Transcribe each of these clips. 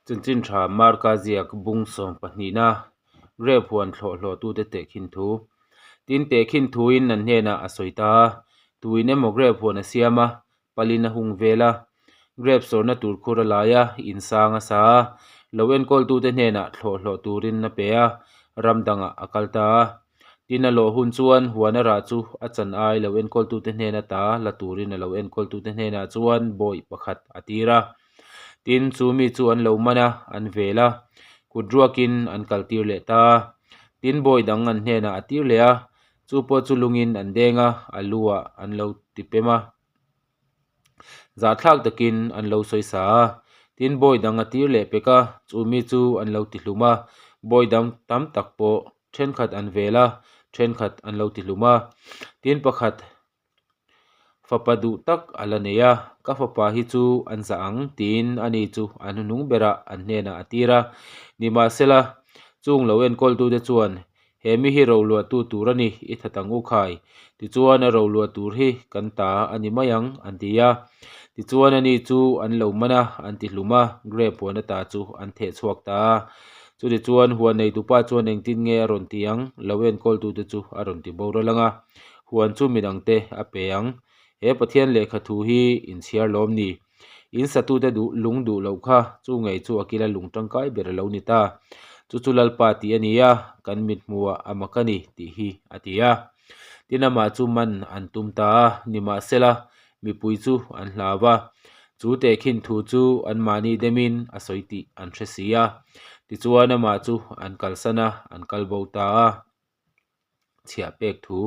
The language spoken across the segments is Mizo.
Chanchin tha Marka ziak bung sawm pahnihna Grep huan thlawh hlawhtute tehkhin thu. Tin, tehkhin thuin an hnenah a sawi ta a, Tuin emaw grep huan a siam a, palin a hung vel a, grep sawrna tur khur a lai a, insang a sa a, lo enkawltute hnenah thlawh hlawh turin a pe a, ram dangah a kal ta a. Tin, a lawh hun chuan huan a rah chu a chan ai lo enkawltute hnena ta la turin a lo enkawltute hnenah chuan bawih pakhat a tir a. Tin, chu mi chu an lo man a, an vel a, kut ruakin an kaltir leh ta a. Tin, bawi dang an hnenah a tir leh a, chu pawh chu lungin an deng a, a lu ah an lo ti pem a. Zahthlak takin an lo sawi sa a. Tin, bawi dang a tir leh pek a, chu mi chu an lo ti hlum a, bawi dang tam tak pawh thenkhat an vel a, thenkhat an lo ti hlum a. Tin, pakhat Fapa duh tak a la nei a, ka fapa hi chu an zah ang tiin ani chu a hnuhnung berah an hnenah a tir a. Nimahsela, chung lo enkawltute chuan, He mi hi roluahtu tur a ni, i that ang u khai. Tichuan a roluah tur hi kan ta a ni mai ang, an ti a. Tichuan ani chu an lo man a, an ti hlum a, grape huan ata chu an theh chhuak ta a. Chutichuan huan neitupa chuan engtin nge a rawn ti ang, lo enkawltute chu a rawn ti boral ang a. Huan chu midangte a pe ang. He Pathian lehkha thu hi in chhiar lawm ni. In satute duh lung duh loh kha chu ngei chu a kila lung tangkai ber a lo ni ta. Chu chu Lalpa tih a ni a, kan mit hmuhah a mak a ni tih hi a ti a. Tin amah chu man an tum ta a, nimahsela mipui chu an hlau a. Chu tehkhin thu chu anmahni demin a sawi tih an hre si a. Tichuan amah chu an kalsan a, an kal bo ta a. chhiah pek thu.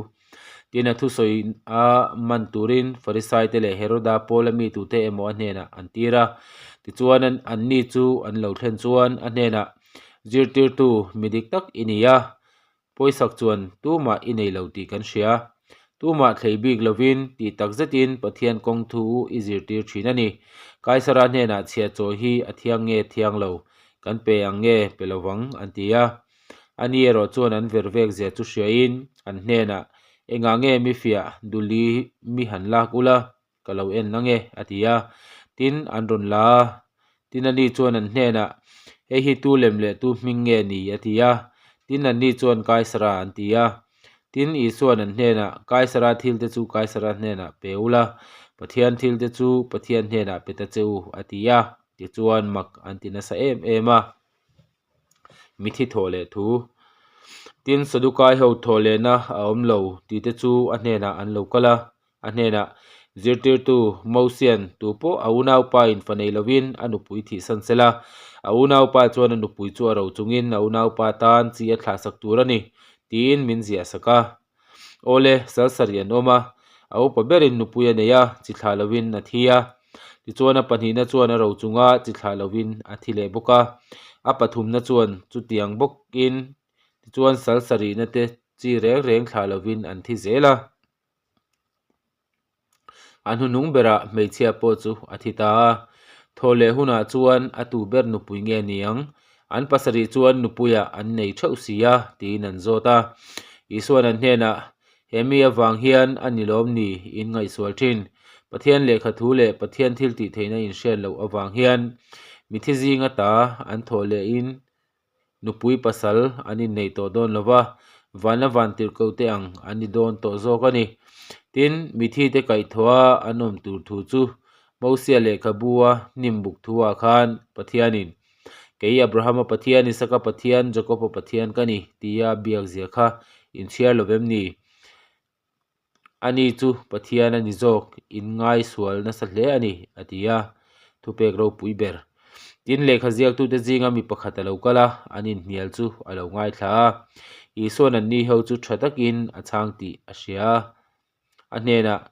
Tin, a thusawi a man turin Farisai te leh Heroda Paula mi tute emaw a hnenah an tir a. Tichuan, anni chu an lo thlen chuan a hnenah, Zirtirtu, mi dik tak i ni a, pawisak chuan tumah i nei lo tih kan hria. Tumah thlei bik lovin tih tak zetin Pathian kawng thu i zirtir thin a ni. Kaisara hnenah chhiah chawi hi a thiang nge thiang lo, kan pe ang nge pe lovang, an ti a. Ani erawh chuan an ver vek zia chu hriain an hnenah, Engah nge mi fiah duli mi han lak ula, ka lo en ang e, a ti a. Tin, an rawn la a. Tin, ani chuan an hnenah, Hei hi tu lem leh tu hming nge ni? a ti a. Tin, anni chuan Kaisara an ti a. Tin, Isua'n an hnenah, Kaisara thilte chu Kaisara hnenah pe ula, Pathian thilte chu Pathian hnenah pe ta che u, a ti a. Tichuan, mak an ti nasa em em a. Mithi thawh leh thu. Tin, Sadukai ho thawh lehna a awm lo tih te chu a hnenah an lo kal a. A hnenah, Zirtirtu, Mosian, tu pawh a unaupa in fa nei lovin a nupui thihsan sela. A unaupa chuan a nupui chu a ro chungin a unaupa tan chi a thlahsak tur a ni, tiin min ziahsak a. Awle, sal sarih an awm a, a upa berin nupui a nei a, chi thlah lovin a thi a. Tichuan a pahnihna chuan a ro chunga chi thlah lovin a thi leh bawk a. A pathumna chuan chutiang bawkin tichuan sal sarihna te chi reng reng thlah lovin an thi zel a. A hnuhnung berah hmeichhia pawh chu a thi ta a. Thaw leh hunah chuan a tu ber nupui nge ni ang? An pasarih chuan nupuiah an nei theuh si a, tiin an zawt a. Isua'n an hnenah, He mi avang hian a ni lawm ni in ngaihsual thin? Pathian lehkha thu leh Pathian thil tih theihna inhriat loh avang hian mithi zinga ta an thawh lehin Nupui pasal an inneih tawh dawn lo va, vana van tirhkoh te ang an ni dawn tawh zawk a ni. Tin, mithi te kaihthawha an awm tur thu chu Mosia lehkhabua hnim buk thuah khan Pathianin, Kei Abrahama Pathian, Isaka Pathian, Jakoba Pathian ka ni, tia biakzia kha inchhiar lo vem ni? Ani chu Pathian a ni zawk, in ngaisual nasa hle a ni, a ti a, thupek ropui ber. Tin, lehkha ziaktute zinga mi pakhat a lo kal a, an inhnial chu a lo ngaithla a. Isua'n anni ho chu tha takin a chhang tih a hria a. A hnenah,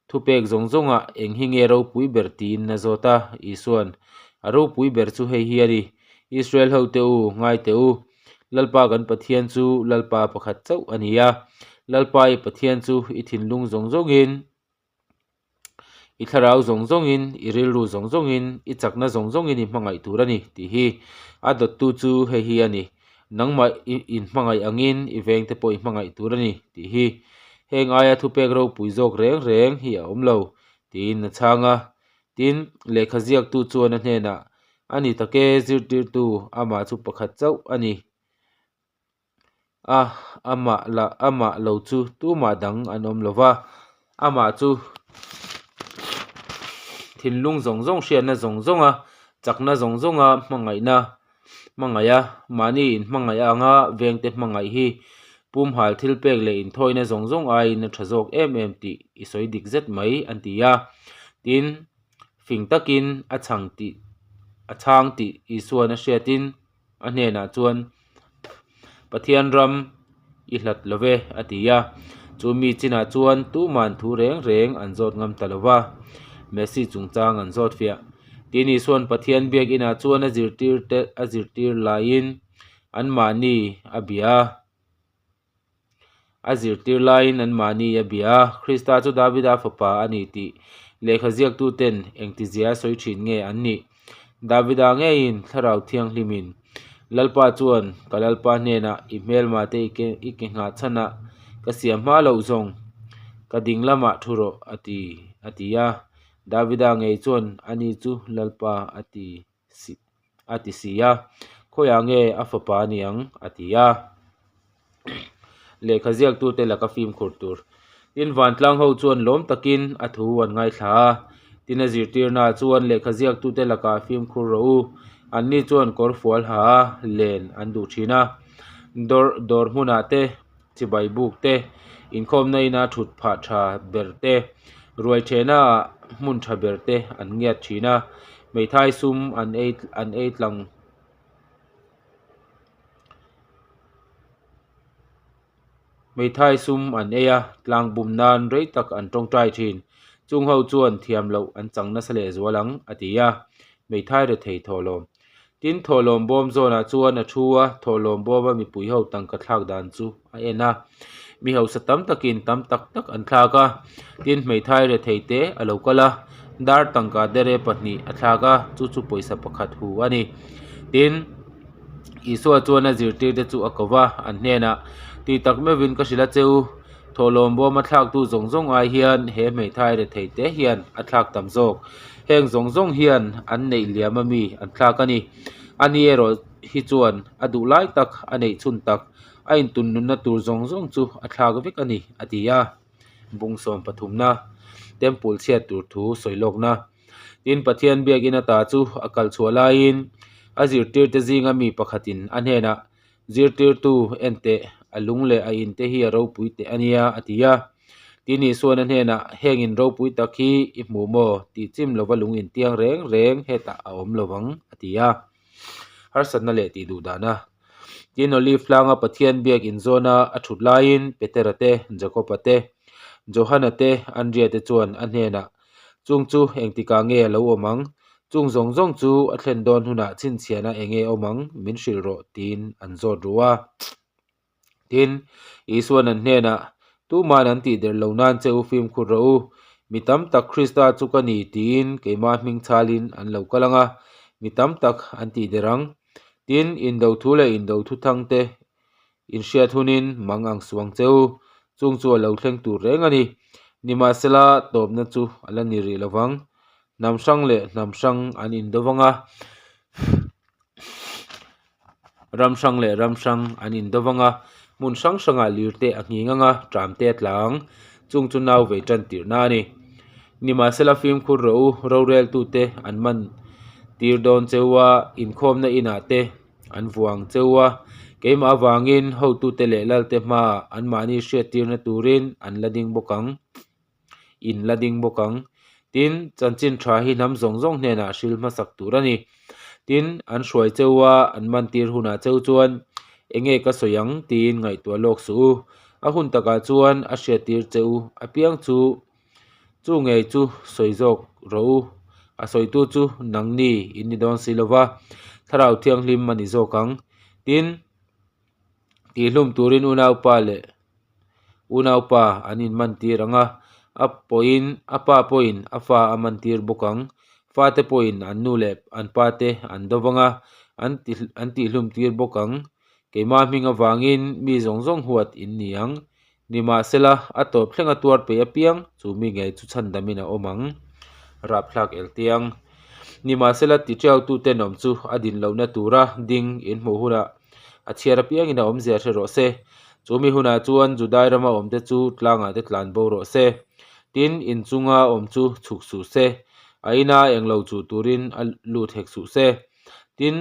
Thupek zawng zawngah eng hi nge ropui ber tiin a zawt a, Isua'n, A ropui ber chu hei hi a ni, Israel hote u, ngai teh u, Lalpa kan Pathian chu Lalpa pakhat chauh a ni a, Lalpa i Pathian chu i thinlung zawng zawngin, i thlarau zawng zawngin, i rilru zawng zawngin, i chakna zawng zawngin i hmangaih tur a ni tih hi a dawttu chu hei hi a ni. Nangmah i inhmangaih angin i vengte pawh i hmangaih tur a ni tih hi heng aia thupek ropui zawk reng reng hi a awm lo tiin a chhang a. Tin, lehkha ziaktu chuan a hnenah, A ni tak e, zirtirtu, amah chu pakhat chauh a ni a, amah lah amah lo chu tumah dang an awm lo va, amah chu thinlung zawng zawng hriatna zawng zawnga chakna zawng zawnga hmangaihna hmangaih a, mahni inhmangaih anga vengte hmangaih hi pumhal thil pek leh inthawina zawng zawng aiin a tha zawk em em tih i sawi dik zet mai an ti a, tin fing takin a chhang tih a chhang tih Isuan a hriatin a hnenah chuan Pathian ram i hlat lo ve a ti a, chu mi chinah chuan tuman thu reng reng an zawt ngam ta lo va, Messi chungchang an zawt fiah. Tin Isuan Pathian biakinah chuan a zirtir te a zirtir laiin anmahni a bia a. A zirtir laiin anmahni a bia a, Krista chu Davida fapa a ni tih lehkha ziaktuten engtizia sawi thin nge an nih? Davida ngeiin Thlarau Thianghlimin, Lalpa chuan ka Lalpa hnenah i hmelmate i ke nghah chhanah ka siam hma loh zawng, ka ding lamah thu rawh a ti, a ti a. Davida ngei chuan ani chu Lalpa a ti si a ti si a, khawiah nge a fapa a ni ang? a ti a. Lehkha ziaktute laka fimkhur tur. Tin, vantlang ho chuan lawm takin a thu an ngaithla a. Tin, a zirtirnaah chuan lehkha ziaktute lakah fimkhur rawh u. Anni chuan kawr fual ha a, len an duh thin a. Dawr dawr hmunah te, chibai buk te, inkhawmna ina thut phah tha ber te, ruai thehna ah hmun tha ber te an ngiat thin a, hmeithai sum an ei an ei tlang hmeithai sum an ei a, tlang bum nan rei tak an tawngtai thin. Chung ho chuan thiam loh an chang nasa leh zual ang a ti a, hmeithai rethei thawhlawm. Tin, thawhlawm bawm zawnah chuan a thu a, thawhlawm bawma mipui ho tangka thlak dan chu a en a. Mi hausa tam takin tam tak tak an thlak a, tin hmeithai rethei te a lo kal a, dar tangka dere pahnih a thlak a, chu chu pawisa pakhat hu a ni. Tin, Isua chuan a zirtirte chu a ko va, an hnenah, Tih tak meuhin ka hrilh a che u, thawhlawm bawma thlaktu zawng zawng ai hian he hmeithai rethei te hian a thlak tam zawk. Heng zawng zawng hian an neih liam ami an thlak a ni. Ani erawh hi chuan a duh lai tak, a neih chhun tak, a intun nunna tur zawng zawng chu a thlak vek a ni, a ti a. Bung sawm pathumna, Temple chhiat tur thu sawi lawkna. Tin, Pathian biakinn ata chu a kal chhuah laiin a zirtirte zinga mi pakhatin a hnenah, Zirtirtu, en teh, a lung leh a inte hi a ropui teh a nia, a ti a. Tin, Isuan a hnenah, Heng in ropui tak hi i hmu maw? tih chim lova lung intiang reng reng hetah a awm lo vang, a ti a. Harsatna leh tih duh dahna. Tin, Olive tlanga Pathian biak inzawna a thut laiin Petera te, Jakoba te, Johana te, Andria te chuan a hnenah, Chung chu engtikah nge a lo awm ang? Chung zawng zawng chu a thlen dawn hunah chhinchhiahna eng nge awm ang? Min hrilh rawh, tiin an zawt ru a. Tin, Isua'n an hnenah, Tuma'n an tih der lo nan che u fimkhur rawh u. Mi tam tak Krista chu ka ni, tiin keimah hming chhalin an lo kal ang a, mi tam tak an tih der ang. Tin, indo thu leh indo thuthang te inhriat hunin mang ang suang che u. Chung chu a lo thleng tur reng a ni. Nimahsela, tawpna chu a la ni rih lo vang. Hnam hrang leh hnam hrang an indo vang a. Ram hrang leh ram hrang an indo vang a, hmun hrang hrangah lir te a nghing ang a, tram te a tla ang. Chung chu nau vei tan tirhna a ni. Nimahsela fimkhur rawh u, roreltute an man tir dawn cheu a, inkhawmna inah te an vuang cheu a, keimah avangin hotute leh lalte hmaah anmahni hriattirna turin an la ding bawk ang. In la ding bawk ang. Tin, chanchin tha hi hnam zawng zawng hnenah hril hmasak tur a ni. Tin, an hruai cheu a, an mantir hunah cheu chuan enge ka sawi ang tiin ngaihtuah lawk suh u. A hun takah chuan a hriattir che u apiang chu chu ngei chu sawi zawk rawh u. A sawitu chu nangni in ni dawn si lova, Thlarau Thianghlim a ni zawk ang. Tin, Tihlum turin unaupa leh unaupa an inmantir ang a, a pawhin a pa pawhin a fa a mantir bawk ang. Fate pawhin an nu leh an pate an do vang a, an ti an tihlum tir bawk ang. Keimah hming avangin mi zawng zawng huat in ni ang. Nimahsela, a tawp thleng a tuar peih apiang, chu mi ngei chu chhandamin a awm ang. Rapthlak eltiang. Nimahsela tiṭiautu tenawm chu a din lohna tura ding in hmuh hunah a chhiar apiangin a awmzia hre rawh se. Chu mi hunah chuan Judai rama awmte chu tlangah te tlan bo rawh se. Tin, in chunga awm chu chhuk suh se. A ina englo chuh turin a lut hek suh se. Tin,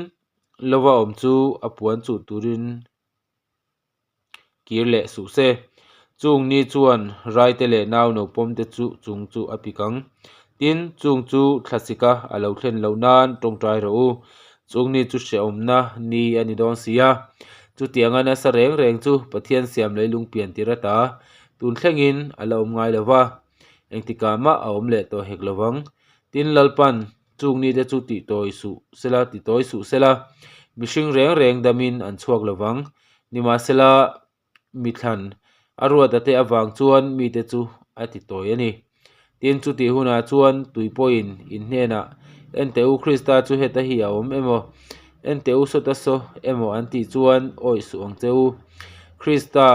lova awm chu a puan chuh turin kir leh suh se. Chung ni chuan raite leh nau naupawm te chu chung chu a pik ang. Tin, chung chu thlasika a lo thlen loh nan tawngtai rawh u. Chung ni chu hrehawmna ni a ni dawn si a. Chutianga nasa reng reng chu Pathian siam leilung pian tir ata tun thlengin a la awm ngai lo va, engtikah mah a awm leh tawh hek lo vang. Tin, Lalpan Chung nite chu tih tawi suh sela, ti tawi suh sela, mihring reng reng damin an chhuak lo vang. Nimahsela, mithlan a ruata te avang chuan mite chu a ti tawi a ni. Tin, chutih hunah chuan tui pawhin in hnenah, Enteh u, Krista chu heta hi a awm emaw, Enteh u, sawta saw emaw an tih chuan awih suh ang che u. Krista.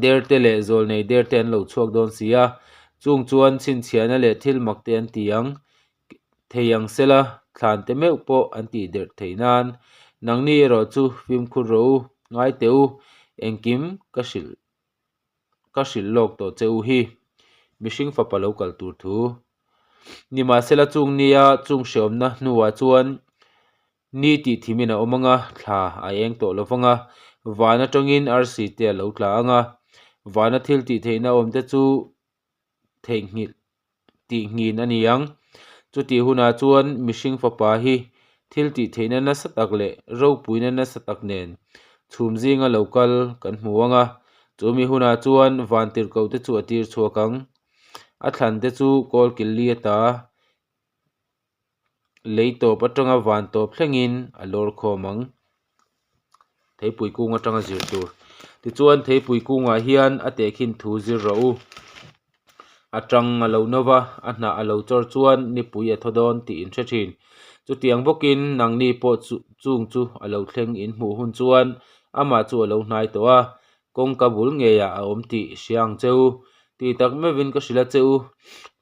Derte leh zawlnei derte an lo chhuak dawn si a, chung chuan chhinchhiahna leh thil mak te an ti ang thei ang sela, thlan te meuh pawh an tih derh theih nan. Nangni erawh chu fimkhur rawh u, ngai teh u, engkim ka hrilh ka hrilh lawk tawh che u hi, mihring fapa lo kal tur thu. Nimahsela chung nia chung hreawmna hnuah chuan Ni tih thimin a awm ang a, thla a eng tawh lo vang a, van atangin arsi te a lo tla ang a, vana thil tih theihna awmte chu theihnghilh tih nghin a ni ang. Chutih hunah chuan mihring fapa hi thil tih theihna nasa tak leh ropuina nasa tak nen chhum zinga lo kal kan hmu ang a, chumi hunah chuan van tirhkohte chu a tir chhuak ang. A thlante chu kawlkil li ata Lei tawp atanga van tawp thlengin a lawr khawm ang. Theipui kung atanga zir tur. Tichuan theipui kungah hian a tehkhin thu zir rawh u. A tang a lo no va, a hnah a lo chawr chuan nipui a thaw dawn tih in hre thin. Chutiang bawkin nangni pawh chu chung chu a lo thleng in hmuh hun chuan amah chu a lo hnai tawh a, Kawngka bul ngeiah a awm tih hria ang che u. Tih tak meuhin ka hrilh a che u.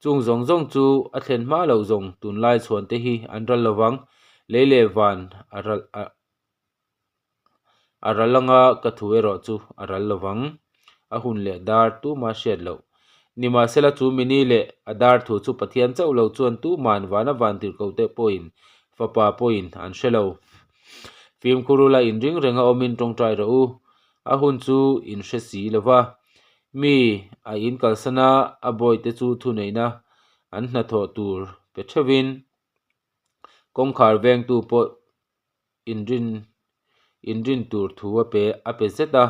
Chung zawng zawng chu a thlen hma loh zawng tunlai chhuan te hi an ral lovang. Lei leh van a ral a a ral anga ka thu erawh chu a ral lovang. A hun leh dar tuma hriat loh. Nimahsela chu mini leh a dar thu chu Pathian chauh lo chuan tuman vana van tirhkoh te pawhin fapa pawhin an hre lo. Fimkhur ula inring renga awmin tawngtai rawh u. A hun chu in hre si lo va, mi a in kalsan a, a bawihte chu thuneihna an hnathawh tur pe theuhin kawngkhar vengtu pawh inrin inrin tur thu a pe a pe zet a,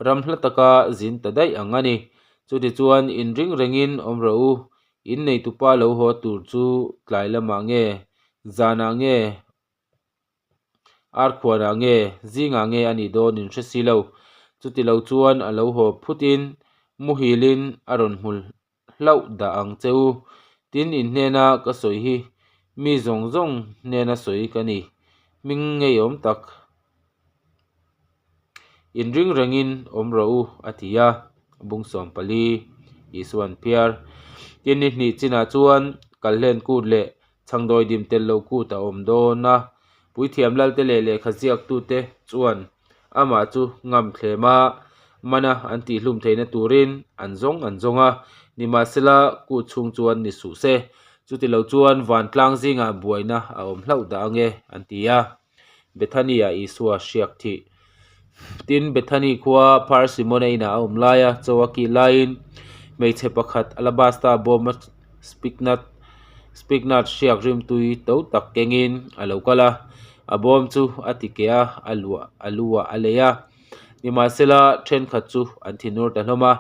ram hla taka zin ta daih ang a ni. Chutichuan inring rengin awm rawh u, in neitupa lo haw tur chu tlai lamah nge, zanah nge, Ar khuanah nge, zingah nge a nih dawn in hre si lo. Chuti lo chuan a lo haw phutin muhilin a rawn hmu hlauh dah ang che u. Tin, in hnena ka sawi hi mi zawng zawng hnena sawi ka ni. Hming ngeiawm tak inring rengin awm rawh u, a ti a. Bung 14, Isuan phiar. Tin, ni hnih chinah chuan Kalhlen kut leh Chhangdawi dim tel lo kut a awm dawn a, puithiam lalte leh lehkha ziaktute chuan amah chu ngam thlem a, mana an tihhlum theihna turin an zawng an zawng a, nimahsela kut chhung chuan ni suh se, chuti lo chuan vantlang zingah buaina a awm hlauh dah ange, an ti a. Bethany-ah Isua hriak thih. Tin, Bethany khua Phar Simona inah a awm lai a, chaw a kih laiin hmeichhe pakhat alabasta bawma spiknat spiknat hriak rimtui to tak kengin a lo kal a, a bawm chu a ti keh a, a luah a lu ah a lei a. Nimahsela, thenkhat chu an thinur ta hlawm a.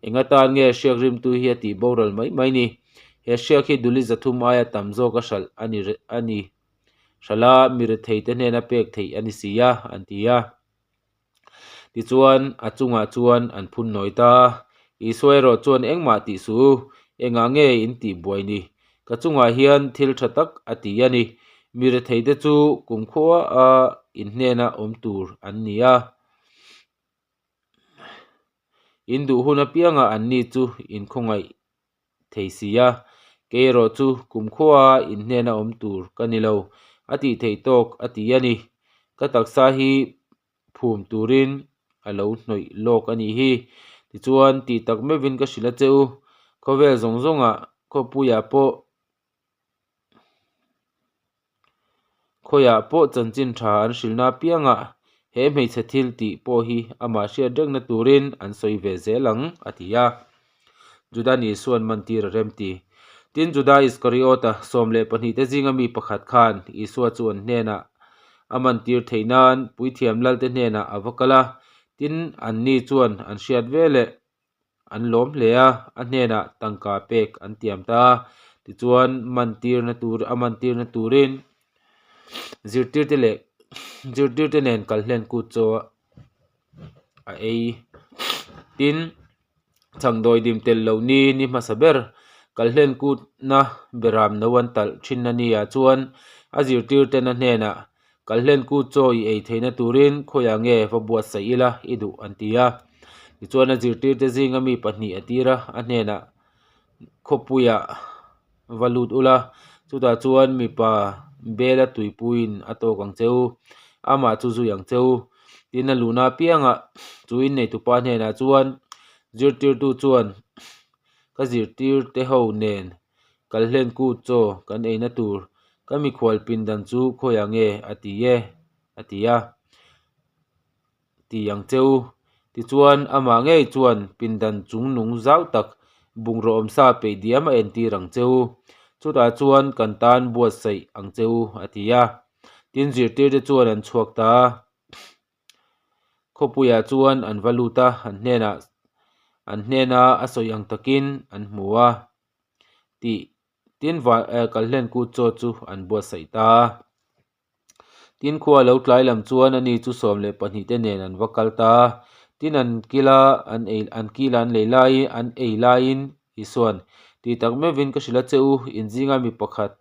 Eng atan nge hriak rimtui hi a tih boral mai mai ni? He hriak hi duli 300 aia tam zawk a hralh a ni a ni. Hrala mi retheite hnena pek theih a ni si a, an ti a. Tichuan, a chungah chuan an phun nawi ta a. Isua erawh chuan engmah tih suh u, engah nge in tih buai ni? Ka chungah hian thil tha tak a ti a ni. Mi retheite chu kumkhua a in hnena awm tur an ni a. In duh hun apiangah anni chu in khawngaih thei si a. Kei erawh chu kumkhua in hnena awm tur ka ni lo, a tih theih tawk a ti a ni. Ka taksa hi phum turin a lo hnawih lawk a nih hi. Tichuan, tih tak meuhin ka hrilh a che u, khawvel zawng zawngah khawpuiah pawh Khawiah pawh chanchin tha an hrilhna apiangah he hmeichhe thil tih pawh hi amah hriat rengna turin an sawi ve zel ang, a ti a. Juda ni Isua'n mantir a rem ti. Tin, Juda Iskariota, 12 te zinga mi pakhat khan Isua chu an hnenah a mantir theih nan puithiam lalte hnenah a va kal a, tin, anni chuan an hriat veleh an lawm hle a, a hnenah tangka pek an tiam ta a. Tichuan, mantirna tur a mantirna turin zirtirte leh zirtirte nen kalhlen kut chaw a ei. Tin, changdawi dim tel loh ni ni hmasa ber kalhlen kutna beram no an talh thin a ni ah chuan a zirtirten a hnenah Kalhlen kut chaw i ei theihna turin khawiah nge va buatsaih ila i duh an ti a. Tichuan a zirtirte zinga mi pahnih a tir a, a hnenah khawpuiah va lut ula, chutah chuan mipa bela tuipuiin a tawk ang che u, amah chu zui ang che u. Tin a luhna apiangah chu inneitupa hnenah chuan zirtirtu chuan ka zirtirte ho nen Kalhlen kut chaw kan eina tur ka mikhual pindan chu khawiah nge a ti e? a ti a. Ti ang che u. Tichuan amah ngei chuan pindan chung nung zau tak bungraw awmsa peih diam a entir ang che u. Chutah chuan kan tan buatsaih ang che u a ti a. Tin zirtirte chuan an chhuak ta a. Khawpuiah chuan an va lut a, an hnenah an hnena a sawi ang takin an hmu a tih tin va eh kalhlen kut chaw chu an buatsaih ta a. Tin khua lo tlai lam chuan ani chu 12 te nen an va kal ta a, tin an kila an ei an kila an lei laiin an ei laiin Isua'n tih tak meuhin ka hrilh a che u, inzinga mi pakhat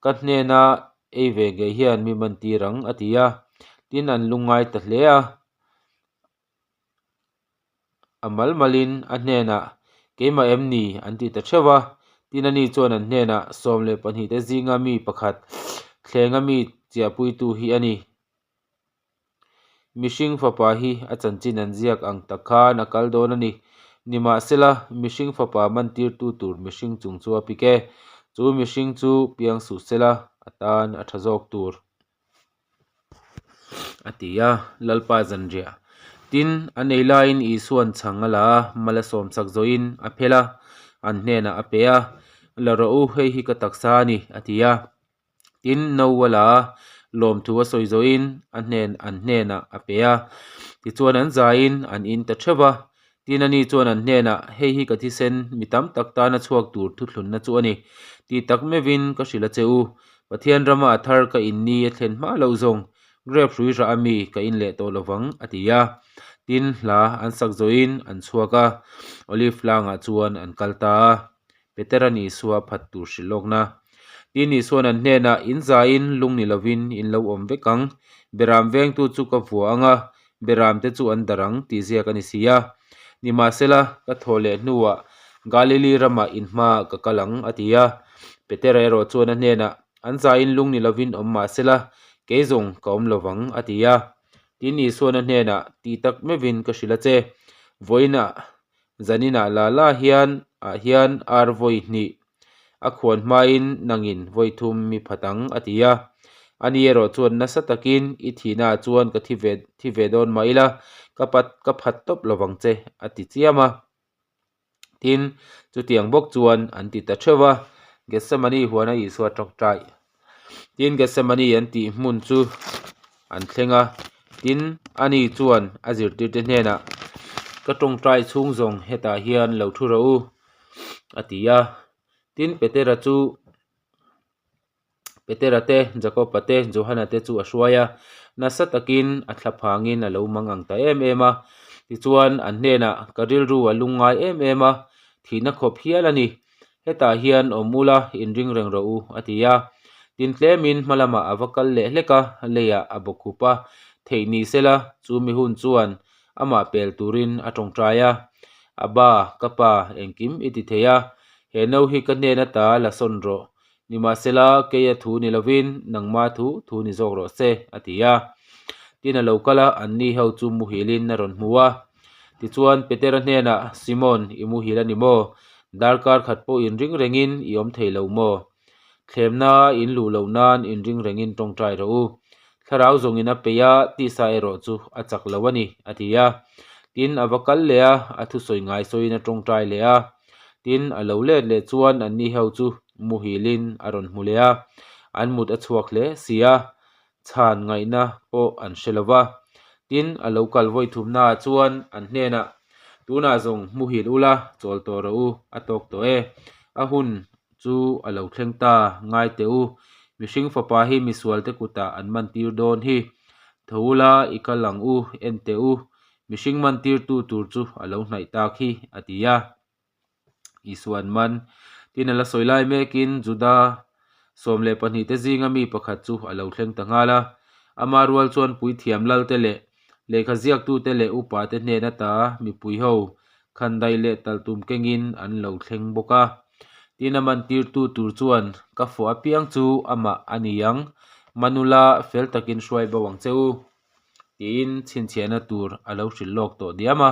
Ka hnena ei ve ngei hian mi man tir ang, a ti a. Tin, an lungngai ta hle a. A mal malin a hnenah, Keimah em ni? an ti ta theuh a. Tin, ani chuan an hnenah, 12 te zinga mi pakhat thlenga mi chiahpuitu hi a ni. Mihring fapa hi a chanchin an ziak ang tak khan a kal dawn a ni. Nimahsela, mihring fapa mantirtu tur mihring chung chu a pik e. Chu mihring chu piang suh sela, a tan a tha zawk tur, a ti a, Lalpa zanriah. Tin, an ei laiin Isua'n chhang a la a, mal a sawmsak zawhin a phel a, an hnenah a pe a, La rawh u, hei hi ka taksa a ni, a ti a. Tin, no a la a, lawmthu a sawi zawhin a hnen an hnenah a pe a. Tichuan an zaiin an in ta theuh va. Tin, ani chuan an hnenah, Hei hi ka thisen mi tam tak tana chhuak tur thuthlunna chu a ni. Tih tak meuhin ka hrilh a che u. Pathian rama a thar ka in ni a thlen hma loh zawng grep hrui rah a mi ka in leh tawh lovang, a ti a. Tin, hla an sak zawhin an chhuak a, Olive tlangah chuan an kal ta a. Petera'n Isua a phat tur hrilh lawkna. Tin, Isua'n an hnenah, In zaiin lung ni lovin in lo awm vek ang. Beram vengtu chu ka vua ang a, beramte chu an dar ang, tih ziak a ni si a. Nimahsela, ka thawh leh hnuah Galili ramah in hmaah ka kal ang, a ti a. Petera erawh chuan a hnenah, An zaiin lung ni lovin awm mahsela, kei zawng ka awm lovang, a ti a. Tin, Isua'n a hnenah, Tih tak meuhin ka hrilh a che. Vawiinah Zaninah la la hian ah hian ar vawi hnih a khuan hmain nangin vawi thum mi phat ang a ti a. Ani erawh chuan nasa takin i thihnaah chuan ka thi ve thi ve dawn mah ila ka pat ka phat tawp lovang che a ti chiam a. Tin, chutiang bawk chuan an ti ta theuh a, Gethsemane huana Isua tawngtai Tin, Gethsemane an tih hmun chu an thleng a, tin, ani chuan a zirtirte hnenah, Ka tawngtai chhung zawng hetah hian lo thu rawh u, a ti a. Tin, Petera chu Petera te, Jakoba te, Johana te chu a hruai a, nasa takin a thla phangin a lo mang ang ta em em a. Tichuan, an hnenah, Ka rilru a lungngai em em a, thihna khawp hial a ni. Hetah hian awm ula inring reng rawh u, a ti a. Tin tlemin hma lamah a va kal leh hlek a, leiah a bawk khup a. Theih ni sela, chu mi hun chuan amah pel turin a tawngtai a. Abba, ka pa, engkim i ti thei a. He no hi ka hnen ata la sawn rawh. Nimahsela, keia thu ni lovin nangma thu thu ni zawk rawh se, a ti a. Tin, a lo kal a, anni ho chu muhilin a rawn hmu a. Tichuan, Petera hnenah, Simon, i muhil a ni maw? Darkar khat pawh inring rengin i awm thei lo maw? Thlemna in luh loh nan inring rengin tawngtai rawh u. Thlarau zawngin a peih a, tisa erawh chu a chak lo a ni, a ti a. Tin, a va kal leh a, a thusawi ngai sawiin a tawngtai leh a. Tin, a lo let leh chuan anni ho chu muhilin a rawn hmu leh a, an mut a chhuak hle si a, chhan ngaihna pawh an hre lo va. Tin, a lo kal vawi thumnaah chuan an hnenah, Tunah zawng muhil ula, chawl tawh rawh u, a tawk tawh e. A hun chu a lo thleng ta, ngai teh u, mihring fapa hi misualte kutah an mantir dawn hi. Tho ula, i kal ang u, en teh u, mihring mantirtu tur chu a lo hnaih tak hi, a ti a. Isua an man. Tin, a la sawi lai mekin Juda 12 te zinga mi pakhat chu a lo thleng ta nghal a. Ama rual chuan puithiam lalte leh lehkha ziaktute leh upate hnen ata mipui ho khandaih leh talhtum kengin an lo thleng bawk a. Tin, a mantirtu tur chuan, Ka fawh apiang chu amah a ni ang, Manula fel takin hruai bo ang che u. tiin chhinchhiahna tur a lo hrilh lawk tawh diam a.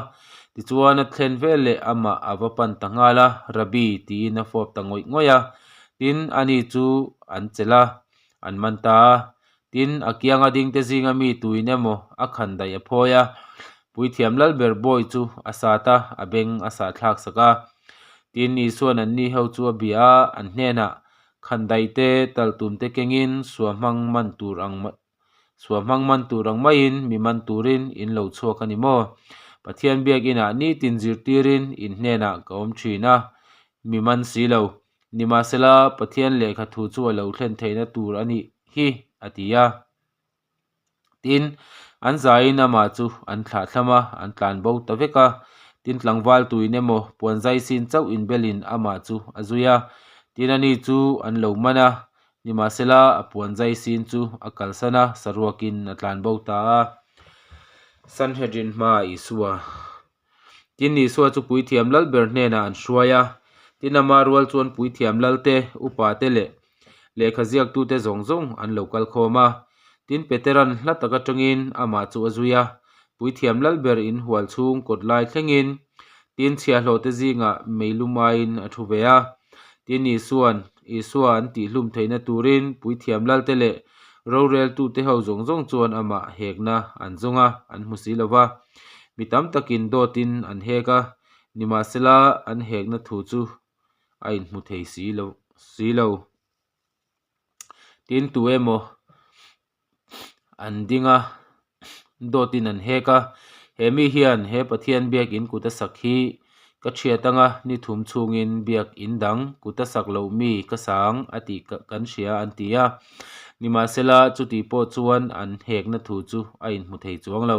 Tichuan a thlen vel leh amah a va pan ta nghal a, Rabbi tiin a fawp ta ngawih ngawih a. Tin, ani chu an chelh a, an man ta a. Tin, a kianga dingte zinga mi tuin emaw a khan daih a phawi a, Puithiam Lalber bawi chu a sat a, a beng a sah thlak sak a. Tin, Isua'n anni ho chu a bia a, an hnenah, Khan daih te, talhtum te kengin suahmang man tur ang Suah hmang man tur ang maiin mi man turin in lo chhuak a ni maw? Pathian biakinah nitin zirtirin in hnenah ka awm thin a, mi man si lo. Nimahsela, Pathian lehkha thu chu a lo thlen theihna tur a nih hi, a ti a. Tin, an zaiin amah chu an thlahthlam a, an tlan bo ta vek a. Tin, tlangval tuin emaw puan zai sin chauh inbelin amah chu a zui a. Tin, ani chu an lo man a, Nimahsela, a puan zai sin chu a kalsan a, saruakin a tlan bo ta a. Sanhedrin hmaah Isua. Tin, Isua chu puithiam lal ber hnenah an hruai a. Tin, ama rual chuan puithiam lalte, upate leh lehkha ziaktute zawng zawng an lo kal khawm a. Tin, Petera'n hla tak atangin amah chu a zui a, puithiam lal ber inhual chhung kawt lai thlengin tin chhiahhlawhte zingah meilum aiin a thu ve a. Tin, Isua'n Isua an tihhlum theihna turin puithiam lalte leh roreltute ho zawng zawng chuan amah hekna an zawng a, an hmu si lo va. Mi tam takin dawtin an hek a, nimahsela an hekna thu chu a inhmu thei si lo si lo. Tin, tu emaw an ding a, dawtin an hek a, he mi hian he Pathian biakin kut a sak hi ka thiat anga ni thum chhungin biak in dang kut a sak loh mi ka sang a tih kan hria an ti a. Nimahsela chuti pawh chuan an hekna thu chu a inhmu thei chuang lo.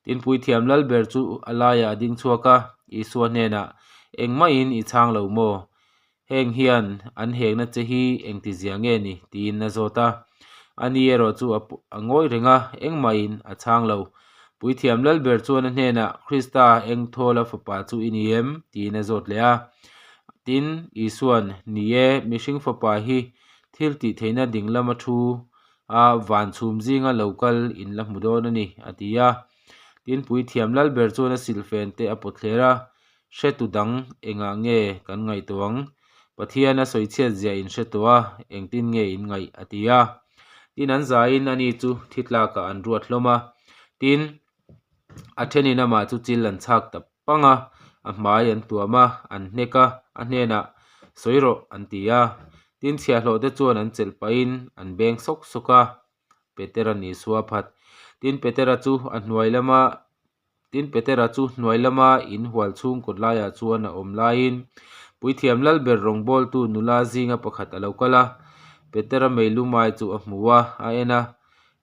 Tin, Puithiam Lalber chu a laiah a ding chhuak a, Isua hnenah, Engmahin i chhang lo maw? Heng hian an hekna che hi engti zia nge ni? tiin a zawt a. Ani erawh chu a a ngawi reng a, engmahin a chhang lo. Puithiam Lalber chuan a hnenah, Krista eng thawla fapa chu i ni em? tiin a zawt leh a. Tin, Isua'n, Ni e, mihring fapa hi thil tih theihna ding lama thu a van chhum zinga lo kal in la hmu dawn a ni, a ti a. Tin, Puithiam Lalber chuan a silhfen te a pawt thler a, Hretu dang engah nge kan ngaihtuah ang? Pathian a sawichhiat zia in hre tawh a, engtin nge in ngaih? a ti a. Tin, an zaiin ani chu thi tlakah an ruat hlawm a. Tin, a thenin amah chu chil an chhak ta pang a, a hmai an tuam a, an hnek a, a hnenah, Sawi rawh, an ti a. Tin, chhiahhlawhte chuan an chelh pahin an beng sawk sawk a, Petera ni sua phat. Tin, Petera chu a hnuai lama Tin, Petera chu hnuai lama in hual chhung kawt laiah chuan a awm laiin Puithiam Lalber rawngbawltu nula zinga pakhat a lo kal a, Petera meilum ai chu a hmu a, a en a,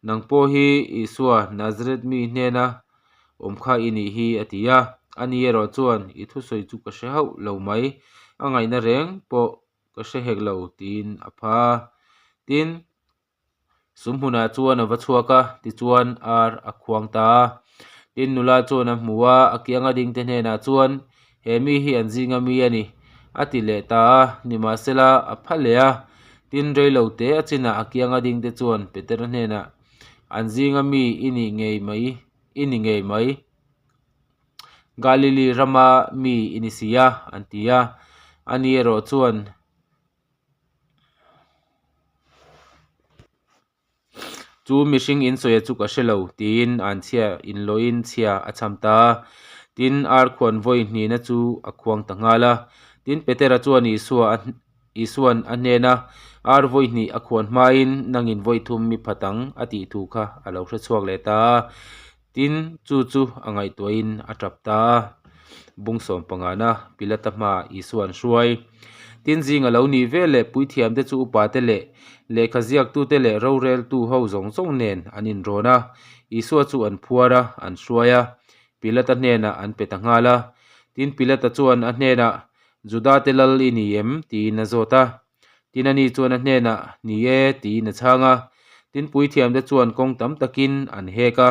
Nang pawh hi Isua, Nazareth mi hnena awm kha i nih hi, a ti a. Ani erawh chuan, I thusawi chu ka hre hauh lo mai, a ngaihna reng pawh ka hre hek lo, tiin a pha a. Tin, Sum hmunah chuan a va chhuak a, tichuan ar a khuang ta a. Tin, nula chuan a hmu a, a kianga dingte hnenah chuan, He mi hi an zinga mi a ni. A ti leh ta a, nimahsela a pha leh a. Tin, rei lo te a chinah a kianga dingte chuan Petera hnenah, An zinga mi i nih ngei mai, i ni ngei mai. Galili rama mi i ni si a, an ti a. Ani erawh chuan. Chu mihring insawi chu ka hre lo, tiin an chhia inlawhin chhia a chham ta a. Tin, ar khuan vawi hnihna chu a khuang ta nghal a. Tin, Petera chuan Isua a Isua'n a hnena ar vawi hnih a khuan hmain nangin vawi thum mi phat ang a tih thu kha a lo hre chhuak leh ta a. Tin, chu chu a ngaihtuahin a tap ta a. Bung sawm pangana Pilata hmaah Isua an hruai. Tin, zing a lo nih vel leh puithiamte chu upate leh lehkha ziaktute leh roreltu ho zawng zawng nen an inrawn a. Isua chu an phuar a, an hruai a. Pilata hnenah an pe ta nghal a. Tin, Pilata chuan a hnenah, Judate lal i ni em? tiin a zawt a. Tin ani chuan a hnenah, Ni e, tiin a chhang a. Tin puithiamte chuan kawng tam takin an hek a.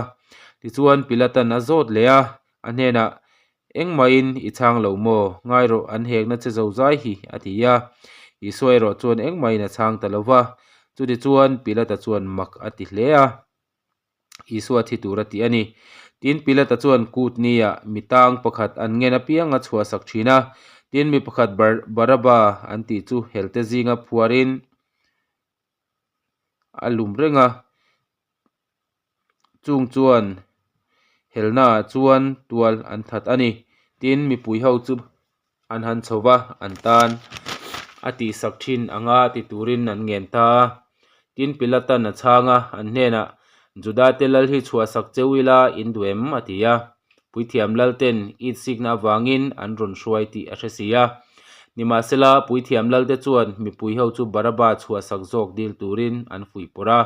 Tichuan Pilatan a zawt leh a, a hnenah, Engmahin i chhang lo maw? Ngai rawh, an hekna che zo zai hi, a ti a. Isua erawh chuan engmahin a chhang ta lo va. Chutichuan Pilata chuan mak a ti hle a. Isua thi tur a ti a ni. Tin, Pilata chuan kut nia mi tang pakhat an ngen apiang a chhuahsak thin a. Tin, mi pakhat Bar Baraba an tih chu helte zinga phuarin a lum reng a. Chung chuan helnaah chuan tual an that a ni. Tin, mipui ho chu an han chho va, an tan a tihsak thin anga ti turin an ngen ta a. Tin, Pilatan a chhang a, an hnenah, Judate lal hi chhuahsak cheu ila in duh em? a ti a. Puithiam lalten itsikna avangin an rawn hruai tih a hre si a. Nimahsela, puithiam lalte chuan mipui ho chu Baraba chhuahsak zawk dil turin an fuihpawrh a.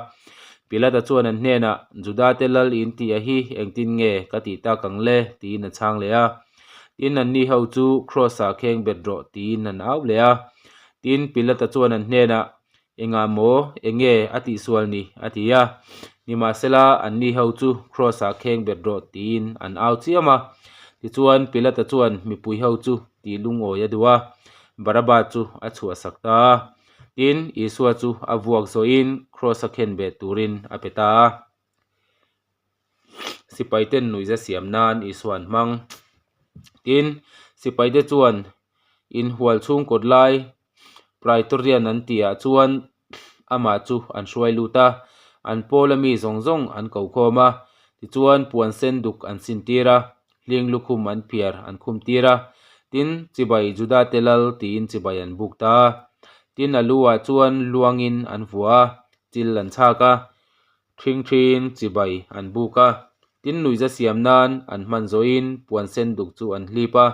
Pilata chuan an hnenah, Judate lal in tih a hi engtin nge ka tih tak ang le? tiin a chhang leh a. Tin, anni ho chu Kraws-ah kheng bet rawh tiin an au leh a. Tin, Pilata chuan an hnenah, Engah maw? Enge a tihsual ni? a ti a. Nimahsela, anni ho chu Kraws-ah kheng bet rawh tiin an au chiam a. Tichuan, Pilata chuan mipui ho chu tih lungawi a duh a, Baraba chu a chhuahsak ta a. Tin, Isua chu a vuak zawhin Kraws-a khen bet turin a pe ta a. Sipaiten nuihza siam nan Isua an hmang. Tin, sipaite chuan inhual chhung kawt lai Praetorian an tihah chuan amah chu an hruai lut a, an pawla mi zawng zawng an ko khawm a. Tichuan, puan sen duk an sin tir a, hling lukhum an phiar an khum tir a. Tin, chibai Judate lal tiin chibai an buk ta a. Tin, a lu ah chuan luangin an vuah a, chil an chhak a. Ṭhingṭhiin chibai an buk a, tin nuihza siam nan an hman zawhin puan sen duk chu an hlip a,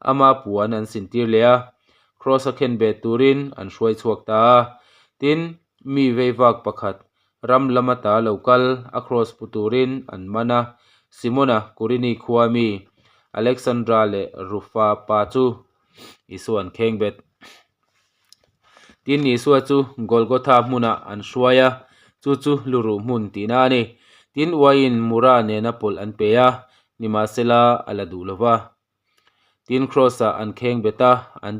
ama puan an sintir leh a, Kraws a khen bet turin an hruai chhuak ta a. Tin, mi veivak pakhat ram lam ata lo kal a kraws pu turin an man a, Simona Kurini khua mi Alexandra leh Rufa pa chu Isua an kheng bet. Tin, Isua chu Golgotha hmunah an hruai a, chu chu luruh hmun tihna a ni. Tin, uaiin Mura nena pawlh an pe a, nimahsela a la duh lo va. Tin, Kraws-ah an kheng bet a, an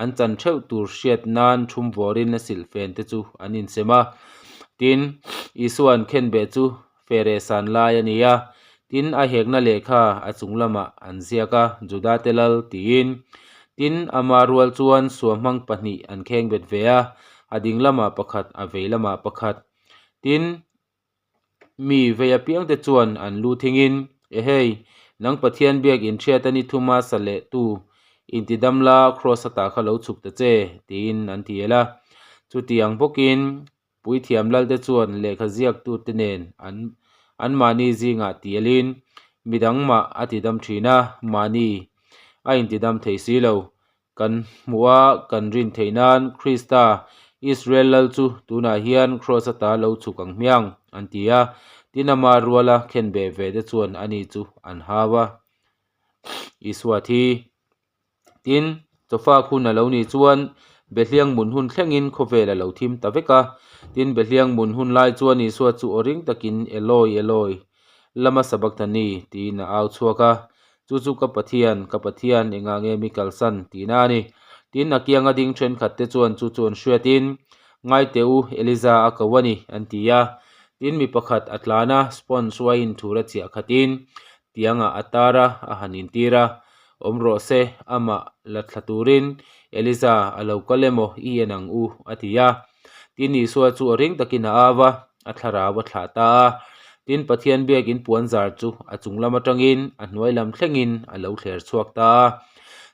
an chan theuh tur hriat nan thum vawrin a silhfen te chu an insem a. Tin, Isua an khen beh chu Fere san lai a ni a, tin a hekna lehkha a chung lamah an ziak a, Judate lal tiin. Tin, ama rual chuan suamhmang pahnih an kheng bet ve a, a ding lamah pakhat, a vei lamah pakhat. Tin, mi vei apiangte chuan an lu thingin, Ehei, nang Pathian biak inhriat a ni thuma sa leh tu intidam la kraws ata kha lo chhuk ta che, tiin an ti el a. Chutiang bawkin Puithiam lalte chuan lehkha ziaktute nen an anmahni zingah tialin midang mah a tidam thin a, mahni a intidam thei si lo. Kan hmuh a, kan rin theih nan Krista, Israel lal chu tunah hian kraws ata lo chhuk ang hmiang, an ti a. Tin, ama ruala khenbeh ve te chuan ani chu an hau a. Isua thi. Tin, chawfak hun a lo nih chuan Behliang mun hun thlengin khawvel a lo thim ta vek a. Tin, Behliang mun hun lai chuan Isua chu aw ring takin, Eloi, Eloi, lama sabachthani? tiin a au chhuak a. Chu chu ka Pathian, ka Pathian, engah nge mi kalsan? tihna a ni. Tin, a kianga ding thenkhatte chuan chu chu an hriatin, Ngai teh u, Eliza a ko a ni, an ti a. Tin, mi pakhat a tlan a, sponge uaiin thur a chiah khatin tiangah a tar a, a han intir a. Awm rawh se, amah la thla turin Eliza a lo kal emaw i en ang u, a ti a. Tin, Isua chu a ring takin a au a, a thlarau a thlah ta a. Tin, Pathian biakin puan zar chu a chung lam atangin a hnuai lam thlengin a lo thler chhuak ta a.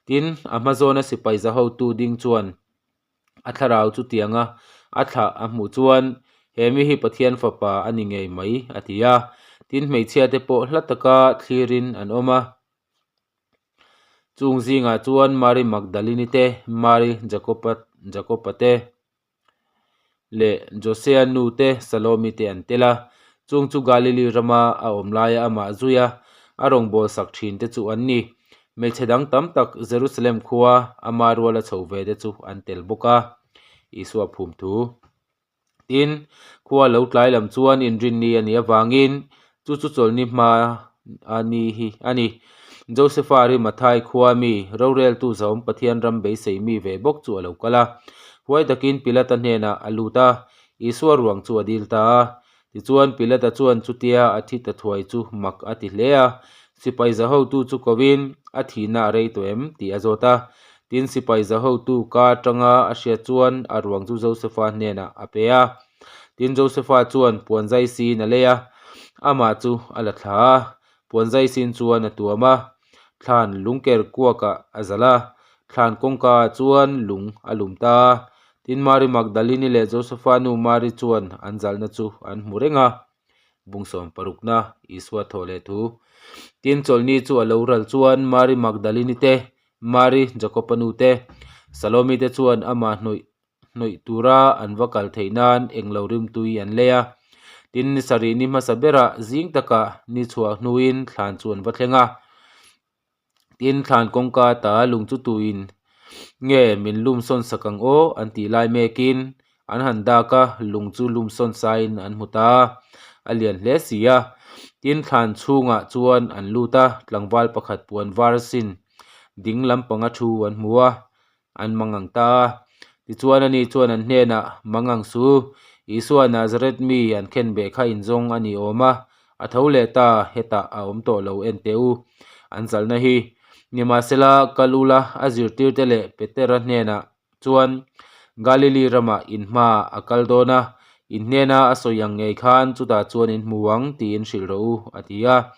Tin, a hma zawna sipai za hotu ding chuan a thlarau chutianga a thlah a hmuh chuan, He mi hi Pathian fapa a ni ngei mai, a ti a. Tin, hmeichhiate pawh hla taka thlirin an awm a. Chung zingah chuan Mari Magdalini te, Mari Jakopa Jakopa te leh Josea nu te Salomi te an tel a. Chung chu Galili rama a awm laia amah zui a, a rawngbâwl sak ṭhin te chu an ni. Hmeichhe dang tam tak Jerusalem khua ama ruala chho ve te chu an tel bawk a, Isua phum thu. Tin, khua lo tlai lam chuan inrinni a nih avangin chu chu chawlhni hma a ni hi a ni. Josefa Rimathai khua mi, roreltu Zahawm Pathian ram beisei mi ve bawk chu a lo kal a. Huai takin Pilata hnenah a lut a, Isua ruang chu a dil ta a. Tichuan Pilata chuan chutia a thi ta thuai chu mak a ti hle a, sipai za hotu chu kovin a thihna a rei tawh em tih a zawt a. Tin, sipai za hotu ka atanga a hriat chuan a ruang chu Josefa hnenah a pe a. Tin, Josefa chuan puan zai sin a lei a, amah chu a la thla a, puan zai sin chuan a tuam a, thlan lungker kuakah a zalh a, thlan kawngkaah chuan lung a lum ta a. Tin, Mari Magdalini leh Josefa nu Mari chuan an zalhna chu an hmu reng a. Bungsawm parukna Isua thawh leh thu. Tin, chawlhni chu a lo ral chuan Mari Magdalini te, Mari Jakoba nu te, Salomi te chuan amah hnawih hnawih tura an va kal theih nan englo rimtui an lei a. Tin, ni sarih ni hmasa berah zing takah ni chhuah hnuin thlan chu an va thleng a. Tin, thlan kawngka ta lung chu tuin nge min lum sawn sak ang aw an tih lai mekin an han dak a, lung chu lum sawn sain an hmu ta a, a lian hle si a. Tin, thlan chhungah chuan an lut a, tlangval pakhat puan var sin ding lampanga thu an hmu a, an mangang ta a. Tichuan ani chuan an hnenah, Mangang su, Isua Nazareth mi an khenbeh kha inzawng a ni awm a, a tho leh ta, hetah a awm tawh lo en teh u. An zalhna hi nimahsela kal ula a zirtirte leh Petera hnenah chuan Galili ramah in hma a kal dawn a, in hnena a sawi ang ngei khan chutah chuan in hmu ang tiin hrilh rawh u, a ti a.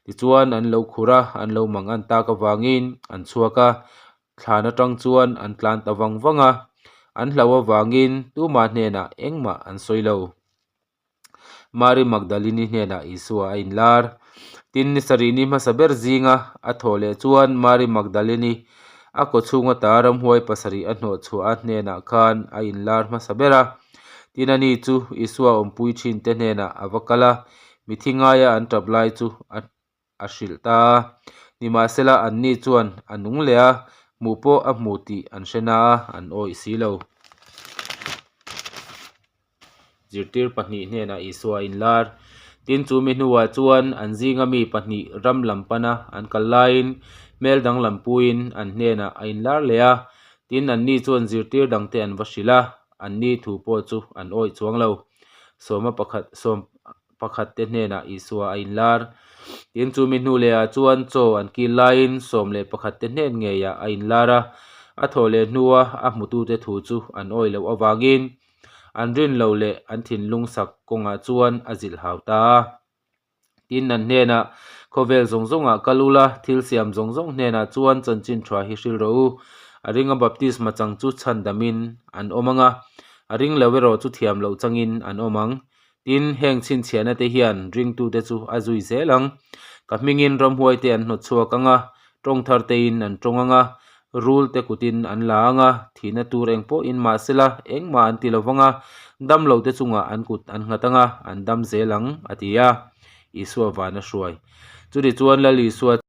Tichuan an lo khur a, an lo mangan tak avangin an chhuak a, Thlan atang chuan an tlan ta vang vang a, an hlauh avangin tumah hnenah engmah an sawi lo. Mari Magdalini hnenah Isua a inlar. Tin, ni sarih ni hmasa ber zinga a thawh leh chuan Mari Magdalini a kawchhung ata ramhuai pasarih a hnawh chhuah a hnenah khan a inlar hmasa ber a. Tin, ani chu Isua awmpui thinte hnenah a va kal a, mithi ngaia an tap lai chu a a hrilh ta a. Nimahsela anni chuan a nung leh a, hmuh pawh a hmu tih an hre na a, an awih si lo. Zirtir pahnih hnenah Isua a inlar. Tin, chu mi hnuah chuan an zinga mi pahnih ram lam pana an kal laiin hmel danglam puiin an hnenah a inlar leh a. Tin, anni chuan zirtir dangte an va hrilh a, anni thu pawh chu an awih chuang lo. Sawma pakhat sawm. pakhat te hnenah Isua a inlar. Tin, chu mi hnu lehah chuan chaw an kil laiin 11 te hnen ngeiah a inlar a, a thawh leh hnua a hmutute thu chu an awih loh avangin an rin lo leh an thinlung sak kawngah chuan a zilh hau ta a. Tin, an hnenah, Khawvel zawng zawngah kal ula, thil siam zawng zawng hnenah chuan chanchin tha hi hrilh rawh u. A ringa baptisma chang chu chhandamin an awm ang a, a ring lo erawh chu thiam loh changin an awm ang. Tin, heng chhinchhiahna te hian ringtute chu a zui zel ang. Ka hmingin ramhuai te an hnawt chhuak ang a, tawng thar tein an tawng ang a, rul te kutin an la ang a, thihna tur eng pawhin mahsela engmah an ti lo vang a, damlo te chungah an kut an nghat ang a, an dam zel ang, a ti a. Isua van a hruai. Chutichuan Lal Isua.